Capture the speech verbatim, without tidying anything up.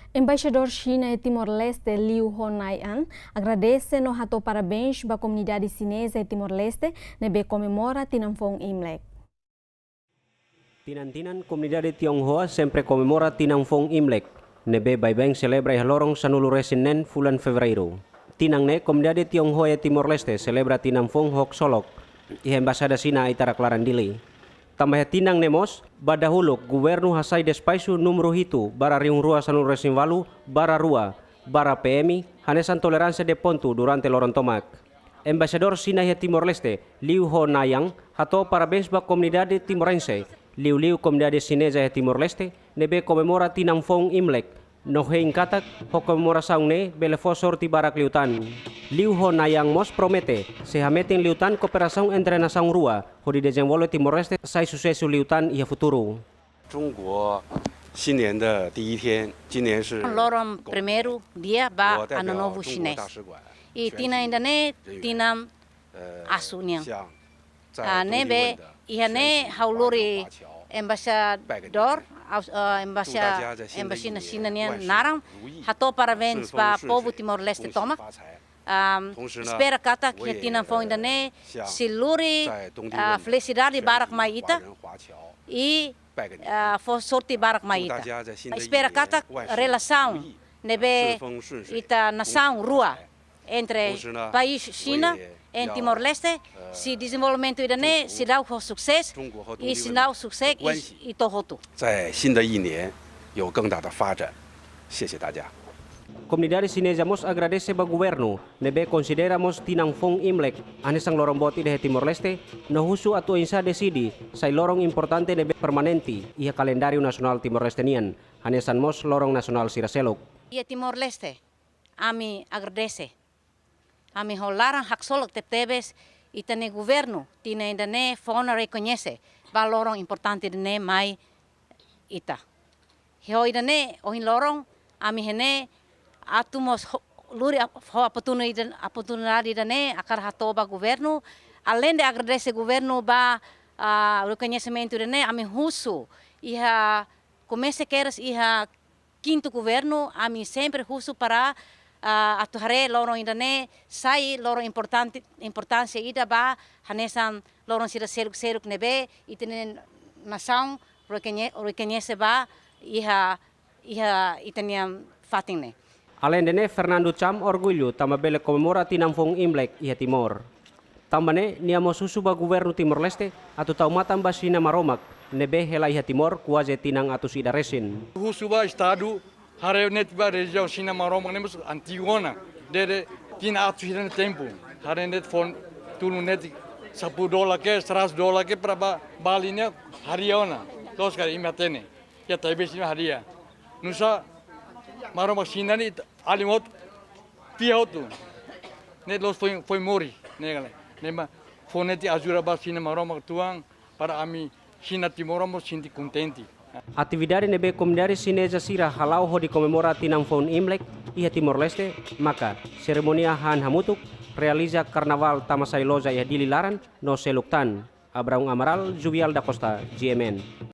Embaixadór Xina iha Timor-Leste, Liu Honaiang, agradese no hato'o parabéns ba komunidade xineza iha Timor-Leste ne'ebé komemora tinan foun Imlek. Tinan-tinan komunidade Tionghoa sempre komemora tinan foun Imlek, ne'ebé baibain selebra iha loron sanulu-resin-neen fulan Fevereiru. Tinan ne'e komunidade Tionghoa iha Timor-Leste selebra tinan foun ho haksolok iha Embaixada Xina iha Ita-Raklaran, Dili. Tanba iha tinan ne'e mós, ba dahuluk governu hasai despaxu númeru hitu barra rihun rua sanulu-resin-ualu barra rua barra P M, hanesan toleránsia de pontu durante loron tomak. Embaixadór Xina iha Timor-Leste, Liu Honaiang, hato'o parabéns ba komunidade timorense, liuliu komunidade xineza iha Timor-Leste, ne'ebé komemora tinan foun Imlek, no hein katak, ho komemorasaun ne'e bele fó sorte barak liután. Liu Honaiang mós promete, sei hametin liután kooperasaun entre nasaun rua, hodi dezenvolve Timor-Leste sai susesu liután iha futuru. 中国新年的第一天，今年是 Loron primeiru dia ba Ano Novo Xinés. I tinan ida-ne'e tinan asu nian. Ah, ne'ebé iha ne'e ha'u lori embaixadór, aus- ah, embaixada, embaixada Xina nian naran, hato'o parabéns ba povu Timor-Leste tomak. Am, espera katak iha tinan foun ida-ne'e sei lori, ah, felisidade barak mai ita i, ah, fó sorte barak mai ita. Espera katak relasaun ne'ebé ita nasaun rua entre país Xina no Timor-Leste, sei dezenvolvimentu ida-ne'e seidauk ho susesu i seidauk susesu i, i to'o hotu. 在新的一年有更大的发展。谢谢大家。 Komunidade xineza mós agradese ba governu, ne'ebé konsidera mós tinan foun Imlek hanesan loron boot ida iha Timor-Leste, no husu atu oinsá deside sai loron importante ne'ebé permanente iha kalendáriu nasionál Timor-Leste nian, hanesan mós loron nasionál sira seluk. Iha Timor-Leste, ami agradese. Ami ho laran haksolok tebetebes, ita-nia governu tinan ida-ne'e fó ona rekoñese ba loron importante ida-ne'e mai ita. Ho ida-ne'e, ohin loron, ami iha ne'e atu mós ho-, lori ap-, ho oportunida-, oportunidade ida-ne'e hakarak hato'o ba governu, aleinde agradese governu ba, ah, rekoñesimentu ida-ne'e, ami husu iha, komesa kedas iha kintu governu, ami sempre husu para, ah, atu haree loron ida-ne'e sai loron importante, importánsia ida ba hanesan loron sira seluk-seluk ne'ebé ita-nia nasaun rekoñe-, rekoñese ba iha, iha ita-nia fatin ne'e. Aleinde ne'e, Fernando Cham orgullu tanba bele komemora tinan foun Imlek iha Timor. Tanba ne'e, nia mós husu ba governu Timor-Leste atu tau matan ba Xina Maromak ne'ebé hela iha Timor kuaze tinan atus ida resin. Husu ba Estadu haree netik ba rejiaun Xina Maromak ne'e mós antigu ona, desde tinan atus ida nia tempu. Haree netik fó tulun netik sapuluh dolar ke, seratus dolar ke para ba Bali ne'e hadi'a ona. Loos ka lae, imi hatene. Ya, talvez imi hadi'a. Nusá Maromak Xina ne'e alin hotu, tiha hotu. Ne'e la'ós foin, foin moris, ne'e ka lae. Ne'e mak fó netik ajuda ba Xina Maromak tuan para ami Xina Timor mós sente kontente. Atividade ne'ebé komunidade xineza sira hala'o hodi komemora tinan foun Imlek iha Timor-Leste, maka serimónia han hamutuk, realiza karnavál tama sai loja iha Dili laran, no seluk tan. Abraão Amaral, Juvial da Costa, G M N.